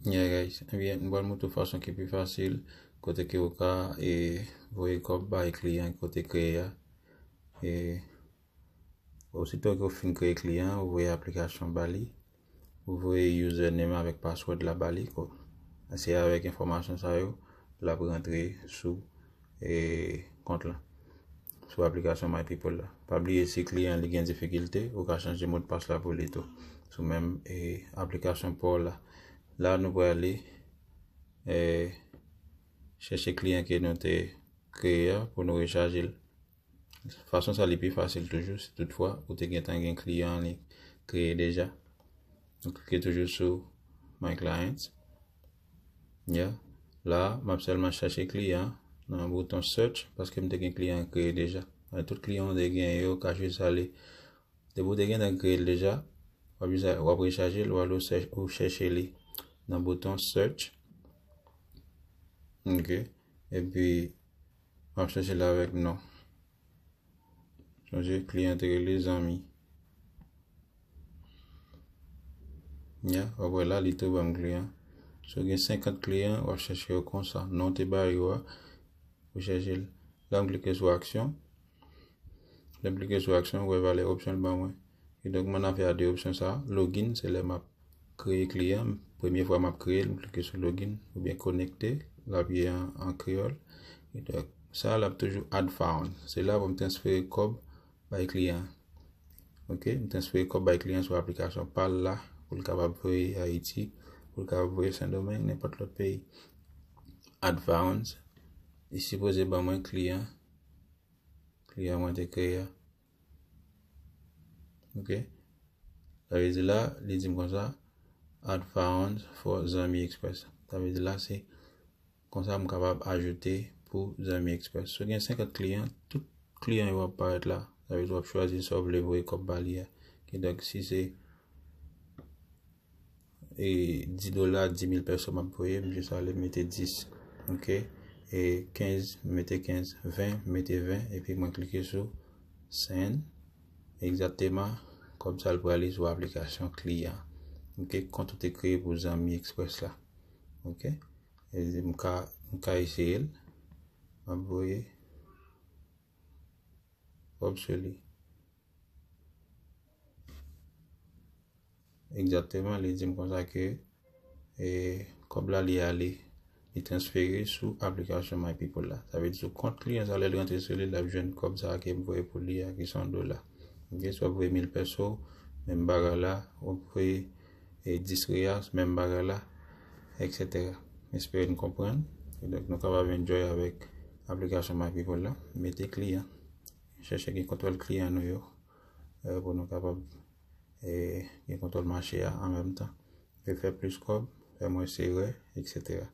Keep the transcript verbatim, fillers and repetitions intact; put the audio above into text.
Yeah, guys. Ebyen, m pral montre w fason ki pi fasil kote ke ou ka e voye kòb bay kliyan kote kreye a. E osito ke w fin kreye kliyan, ou voye aplikasyon ba li, ou voye username avèk password la ba li. Se avèk enfòmasyon sa yo l ap rantre sou e kont la, sou aplikasyon My People la. Pa bliye, si kliyan li gen difikilte, ou ka chanje modpas la pou li tou sou menm e aplikasyon pa w la. La nou prale e chèche kliyan ke nou te kreye a pou nou rechaje l. Fason sa li pi fasil toujou, si toutfwa ou te gentan gen kliyan li kreye deja. Nou klike toujou sou My Clients. Yeah. La, m ap sèlman chèche kliyan nan bouton search paske m te gen kliyan kreye deja. Tout kliyan ou te gen yo ka jis ale. Depi ou te gentan kreye l deja, w ap jis w ap rechaje l, w al ou chèche li nan bouton search. Ok. Epi, m ap chèche l avèk non. Sonje, kliyan te rele Zanmi. Ya, w ap wè la, li tou ban m kliyan. Si w gen senkant kliyan, w ap chèche yo konsa. Non te ba yo a, ou chèche l. La, m klike sou aksyon. Lè m klike sou aksyon, ou wè valè opsyon l ban mwen. E donk, m ann afè a de opsyon sa a. Login, se lè m ap kreye kliyan. Premye fwa m ap kreye l, m klike sou login oubyen konekte, l ap ye an, an kreyòl. E donk, sa a, l ap toujou add funds. Se la pou m transfere kòb bay kliyan an. Ok, m transfere kòb bay kliyan sou aplikasyon pa l la, pou l kapab voye Ayiti, pou l kapab voye Sendomeng, nenpòt lòt peyi. Add funds, li sipoze ban mwen kliyan, kliyan mwen te kreye a. Ok, sa vle di la, li di m konsa, add funds for Zanmi Express. Sa vle di la, se konsa m kapab ajoute pou Zanmi Express. Si w gen senkant kliyan, tout kliyan yo ap parèt la. Sa vle di w ap chwazi sa w vle voye kòb ba li a. Kidonk, si se e dis dola, dis mil peso m ap voye, m jis ale mete dis. Ok? E kenz, m mete kenz, ven, m mete ven, epi mwen klike sou send. Egzakteman, kòb sa l prale sou aplikasyon kliyan. Ok? Kont ou te kreye pou Zanmi Express la. Ok? E m ka, m ka eseye l. M ap voye kòb sou li. Egzakteman, li di m konsa ke e, kòb la li ale, li transfere sou aplikasyon My People la. Sa vle di sou kont kliyan sa, lè l rantre sou li, l ap jwenn kòb sa ke m voye pou li a, ki se yon dola. Ok, si w ap voye mil peso, menm bagay la, w ap voye e, dis real, menm bagay la, etsetera. M espere n konprann. E donk, nou kapab enjoy avèk aplikasyon My People la. Mete kliyan. Chèche gen kontwòl kliyan nou yo, e, pou nou kapab e, gen kontwòl mache a an menm tan. E fè plis kòb, fè mwens erè, etsetera.